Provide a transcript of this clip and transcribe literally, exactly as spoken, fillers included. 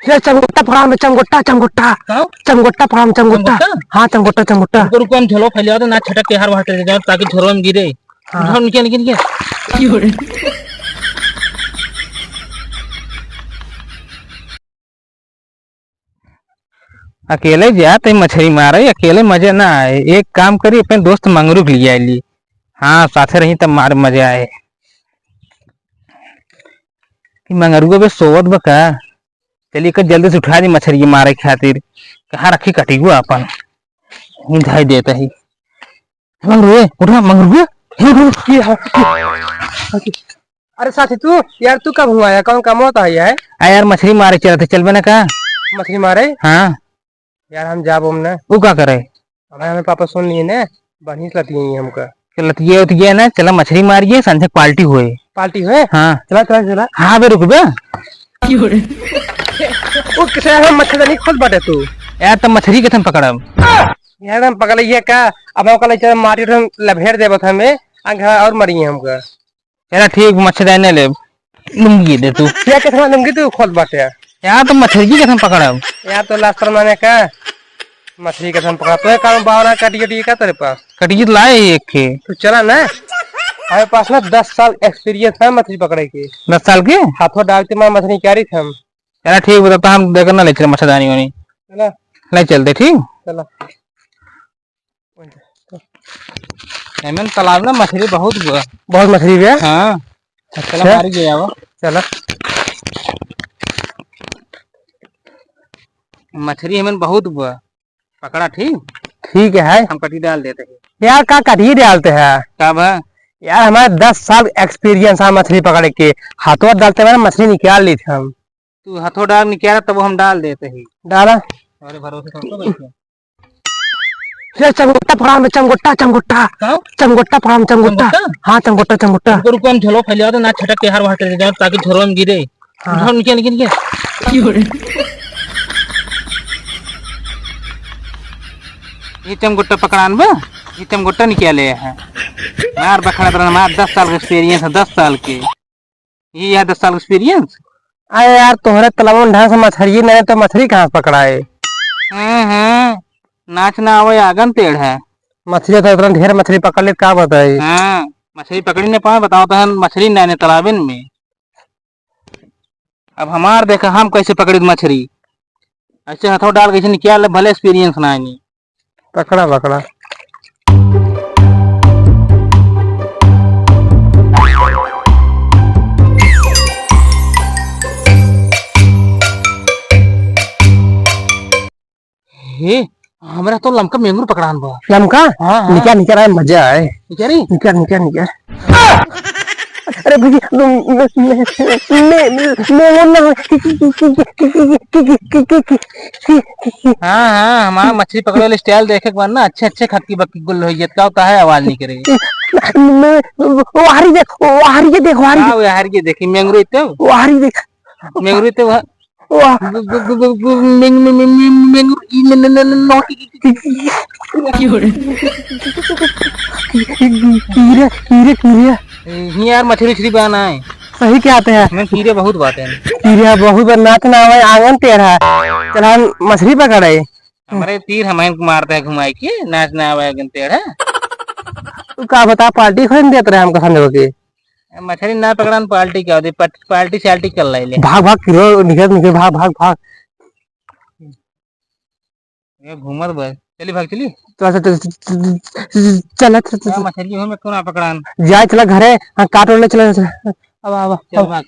ये चमगोट्टा पकड़ा में, चमगोट्टा, चमगोट्टा। का? चमगोट्टा पकड़ा में, चमगोट्टा। चमगोट्टा? हाँ, चमगोट्टा, चमगोट्टा। रुको, रुको, हम झोलो फैला दे ना, छटक के हार बाहर चले जाओ, ताकि झोलो में गिरे। हाँ। उठाओ, निकाल, निकाल, निकाल। अकेले जात है मछरी मारे, अकेले मजा ना आए। एक काम करी, अपने दोस्त मंगरू के लिए आइली। हाँ, साथे रही तब मारे मजा आए। ई मंगरुआ बे सोवत बा का? चलिए, एकर जल्दी से उठा दी मछरी मारे खातिर। कहाँ रखी कटिगुआ अपन? यहीं धई देत ही। मंगरुए, उठा मंगरुए। हे उठ, उठ। ये, हाँ, ये। अरे साथी तू, यार तू कब हुआ है? कौन काम होता है यार? आ यार, मछरी मारे चलत है, चलबे ना का? मछरी मारे? हाँ। यार हम जाब ओम ना। उ का करे? हमारे, हमारे पापा सुन लिए ना, बढ़िया से लतिये हमका। के लतिये उतिये ना, चला मछरी मारिए, संझक पार्टी होए। पार्टी होए? हाँ। चला, चला, चला। हाँ बे, रुक बे। ओ, किसे हम मच्छरदानी खोल बाटे तू? यार, तब मछरी कैसे पकड़ब? यार, हम पकड़े ये का? अब हम कल चल मारी, हम लभेड़ देबत हमें, आ घर और मरिए हमका। चला ठीक, मच्छरदानी ले लेब। लुंगी दे तू। क्या कितना लुंगी तू खोल बाटे? यार, तो मछरी कैसे पकड़ब? यार, तो लास्टर माने का? मछरी कैसे पकड़ा? तो एक काम बावला कटियो टियो का तेरे पास? कटियो तो लाए ही एक खे। तू चला ना। हमारे पास ना दस साल experience है मछली पकड़े के। दस साल के? हाथों डालते मार मछली क्या रही थी हम। चला ठीक, बता, हम देकर ना ले चले मच्छरदानी वानी। चला। ले चलते, ठीक? चला। एमन तालाब ना मछरी बहुत बा। बहुत मछरी बा? हाँ। चला अच्छा। मारी के आवा। चला। मछरी एमन बहुत बा। पकड़ा, ठीक? ठीक है। हम कटी डाल देते हैं। यार, का कटी डालते हैं? का बा? यार, हमारे दस साल experience है मछली पकड़े के। हाथों डालते हुए ना मछली निकाल ली थी हम। तू हाथों डाल निकाल, तब हम डाल देते हैं। डाला। हमारे भरोसे तो बैठे। ये चमगोट्टा पकड़ा में, चमगोट्टा, चमगोट्टा। का? चमगोट्टा पकड़ा में, चमगोट्टा। चमगोट्टा? हाँ, चमगोट्टा, चमगोट्टा। रुको, रुको, हम झोलो फैला दे ना, छटक के हार बाहर चले जाओ, ताकि झोलो में गिरे। हाँ। उठाओ, निकाल, निकाल, निकाल। ये चमगोट्टा पकड़ान बा, ये चमगोट्टा निकाले है। मार बखड़ा तरह, मार दस साल का experience है, दस साल के। ये है दस साल experience। अरे यार, तोहरे तलवन ढंग से मछरिये नहीं तो मछरी कहाँ से पकड़ाए? हाँ, हाँ, नाच ना आवे आंगन टेढ़ा। मछली तो इतना ढेर मछली पकड़ ले, का बताई? हाँ, मछली पकड़ी नहीं पाए, बताओ तो हम मछली नहीं तालाबन में। अब हमार देखा, हम कैसे पकड़ी मछली। ऐसे हथवा डाल के ऐसे निकाल ले, भले experience ना आनी। पकड़ा, पकड़ा। हे, हमरा तो लमका मेंगुर पकड़ान बा। लमका? हाँ, हाँ। निकाल, निकाल, आए, मजा आए। निकाली? निकाल, निकाल, निकाल। अरे भैया, मे-, मे-, मे-, मे-, मेंगुर ना हो। हाँ, हाँ, हमार मछली पकड़े वाली style देखे के बाद ना, अच्छे, अच्छे खक्की बक्की गुल हो जात। का होता है, आवाज नहीं करे। मे-, वाहरी देख, वाहरी के देख, वाहरी हाँ, के। वाहरी के देखी, मेंगुर इत्ते हो? वाहरी देख। मेंगुर इत्ते हो? वाह। गु-, गु-, गु-, गु-, गु-, मेंग-, मे-, मे-, मे-, मेंगुर, ई, न, न, न, न, नोट। की हो रे? कीरे, कीरे, कीरे। ए, ही यार, मछली उछली बा ना है। सही क्या आते हैं? मैं कीरे बहुत बात है। कीरे बहुत बार नाच ना आवे, आंगन टेढ़ा। चल, हम मछली पकड़े। हमारे तीर हम इनको मारते हैं घुमाई के, नाच ना आवे, आंगन टेढ़ा। तू का बता, पार्टी खोल देत रहे हमको संजो के। मछली ना पकड़न, पार्टी क्या होती? पट-, पार्टी शार्टी कर ले ले। भाग, भाग, किरो, निकल, निकल, भाग, भाग, भाग। ये घूमत बा। चली भाग, चली। तो अच्छा, तो, तो, तो, तो, चल, चल, चल, का चल। मछली हो में क्यों ना पकड़न? जाए, चला घरे, हाँ, काट और ले चला, चला। अब, अब, चल अब। भाग।